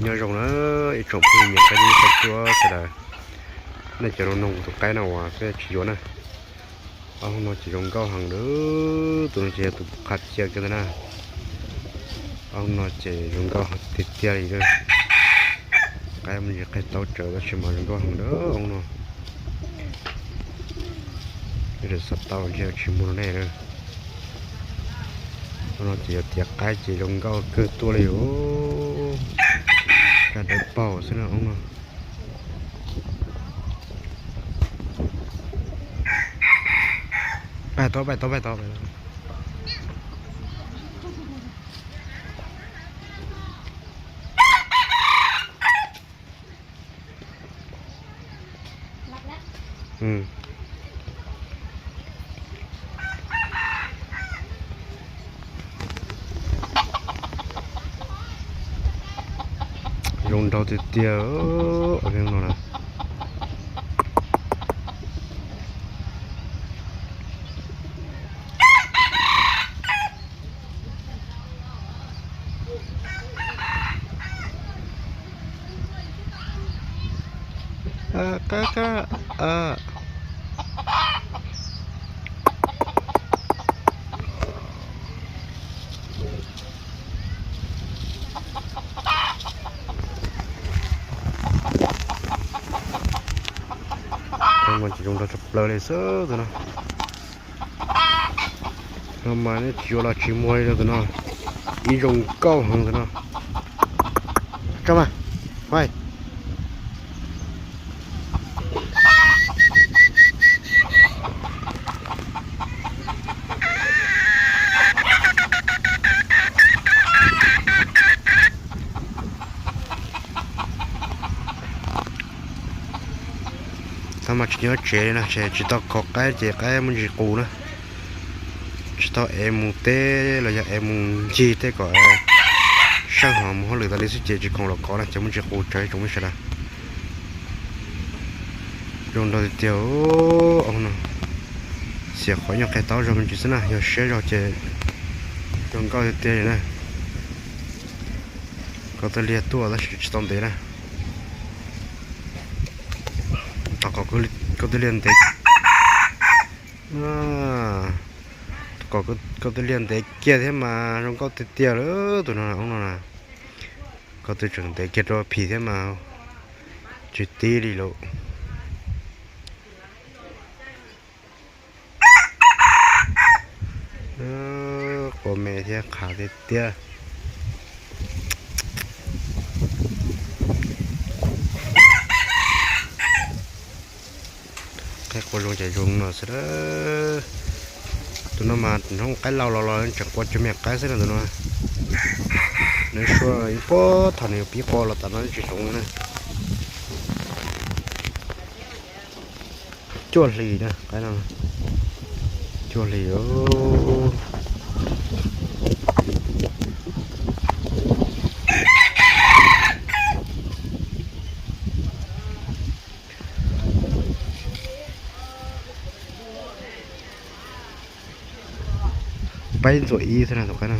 Nyob zoo na, ib tsoom phooj ywg niam txiv kwv tij sawv daws, nej cov no noog tus qaib no uas peb tsis yuav na. Ob hoob no ces zoo nkauj heev lawm, tus no ces yog tus qha cia kiag ntag na. Ob hoob no ces zoo nkauj tiag tiag li na. Qaib muaj ntsis qaij taub tsawv tab sis mas zoo nkauj heev lawm ob hoob no. Xav tau ntshe tsis muag rau nej na. Ob hoob no ces yog tiav qaib ces zoo nkauj kawg tuaj li os. Kaj dawb paug xwb na ob hoob no. Pab tau, pab tau, pab tau. Zoo nraug tiag tiag no na. Qab, qab. Tus no ces zoo nraug tshaj plaws li xwb tus no. No mas nej tsis yuav los tsis muag li tus no. Ib zoo nkauj heev tus no. Tso mas, hais. Tab mas tsis nyob tsev li na, tsis tau kho qaib ces qaib muaj ntsis qus na. Tsis tau ev mus teb los yog ev mus ncig tej kom saj hov mus hauj lwm tas li xwb ces tsis khoom los kov na ces muaj ntsis qus tsawv tsoom phooj ywg sawv daws. Zoo nraug tiag tiag no. Xiam qhov nyuag qe taub zog me ntsis xwb na, yog siab zog ces zoo nkauj tiag tiag li na. Koj twb liag tuaj tab sis tsis tau ntev na. Koj twb liag ntev, koj twb liag ntev kiag thiab mas zoo nkauj tiag tiag lawm tus no, no na. Koj twb tseem ntev kiag rau phim thiab mas tsis tib li lawm. Quas me thiab qhav tiag tiag. Qaib quas zoo ces zoo no xwb. Tus no mas nrog qaib laus los los tseem quas cuag me qaib xwb no tus no. Nws sua ib pob thaum nws yuav pib quas los tas no tsis zoo na. Cuaj hlis na, cuaj hlis. Peb ntxuam ib xwb na tus qaib no.